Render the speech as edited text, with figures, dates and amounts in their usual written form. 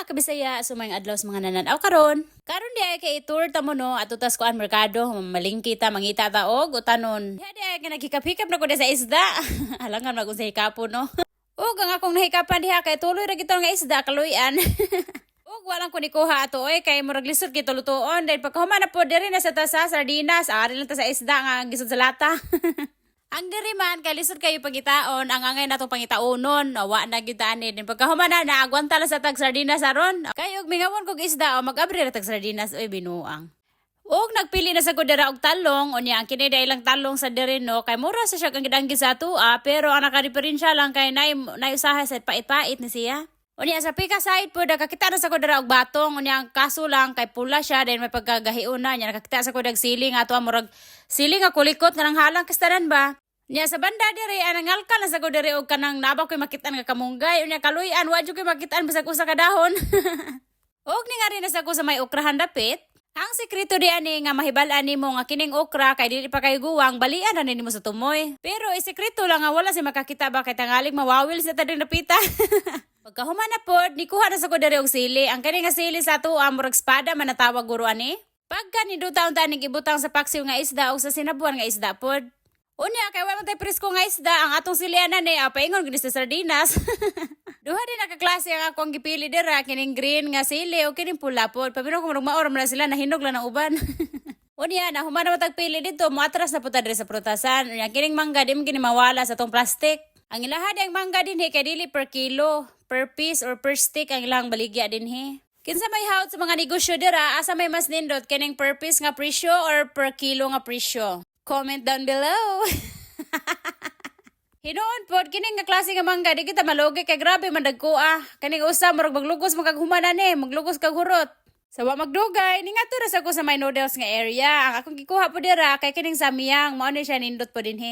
Mga kabisaya, so maayong adlaw sa mga nananaw karon. Karon di ay kay tour ta mo, no, ato tas kuan merkado, malingki ta, mangita ta og utanon. Diha di ay kay naghikap-hikap na ko sa isda. Alangan mag sa hikapon, no. Ug ang akong nahikapan diha kay tuloy ra gito nga isda, kaluyan. Ug walang ko nikuha ato oy, kay murag lisod kito lutuon. Dahil pagkahuman na po diri na sa ta sa sardinas, ari lang ta sa isda nga gisod sa lata. Ang diri man kay lisod kayo pagitaon, ang angay nato pangitaunon, wa na gyud ani. Din pagkahuman na naagwanta lang sa tag sardinas aron. Kay og mingawon kog isda o mag-abri ra tag sardinas oy, binuang. Og nagpili na sa ko dira og talong, unya ang kini ilang talong sa diri, no, kay mura sa siya kang gidanggi sa atua, pero ang nakadiferensya lang kay nay nay usahay sa pait-pait ni siya. Unya sa pika side po nakakita na sa ko dira og batong, unya ang kaso lang kay pula siya, then may pagkagahiuna niya. Nakakita sa ko dag sili nga ato murag sili nga kulikot nga nang halang kastanan ba. Nya sa banda diri ang nangalkal na sa ko diri og kanang naba ko'y makitaan nga kamunggay, unya kaluy-an, wa jud ko'y makitaan bisag usa ka dahon. Og ni nga rin na sa ko sa may okrahan dapit. Ang sekreto di ani nga mahibal-an nimo nga kining okra kay dili pa kay guwang, balian ra nimo sa tumoy. Pero isekreto lang nga wala si makakita ba, kay tangalig mawawil sa tading napita. Pagkahuman na pod, nikuha na sa ko diri og sili. Ang kani nga sili sa ato murag espada man natawag guro ani. Pagka ninduta unta ning ibutang sa paksiw nga isda o sa sinabuan nga isda pod. Unya kay wa man tay presko nga isda, ang atong silianan ni paingon gini sa sardinas. Duha din nakaklase ang akong gipili dira, kining green nga sili o kining pula pod. Pabino ko murag maor man na sila, nahinog lang ang uban. Unya na human na matag pili dito, moatras na pud ta diri sa prutasan. Unya kining mangga di man kini mawala sa atong plastic. Ang ilaha ang mangga dinhi kay dili per kilo, per piece or per stick ang ilang baligya dinhi. Kinsa may hawt sa mga negosyo dira, asa may mas nindot, kining per piece nga presyo or per kilo nga presyo? Comment down below. Hinuon pod kini nga klase nga mangga di kita malugi kay grabe man dagko ah. Kaning usa murag maglugos man kag humanan eh, maglugos kag hurot. Sa wa magdugay, ningadto ra sa ko sa may noodles nga area. Ang akong gikuha po dira kay kining samyang, mao ni siya nindot po dinhi.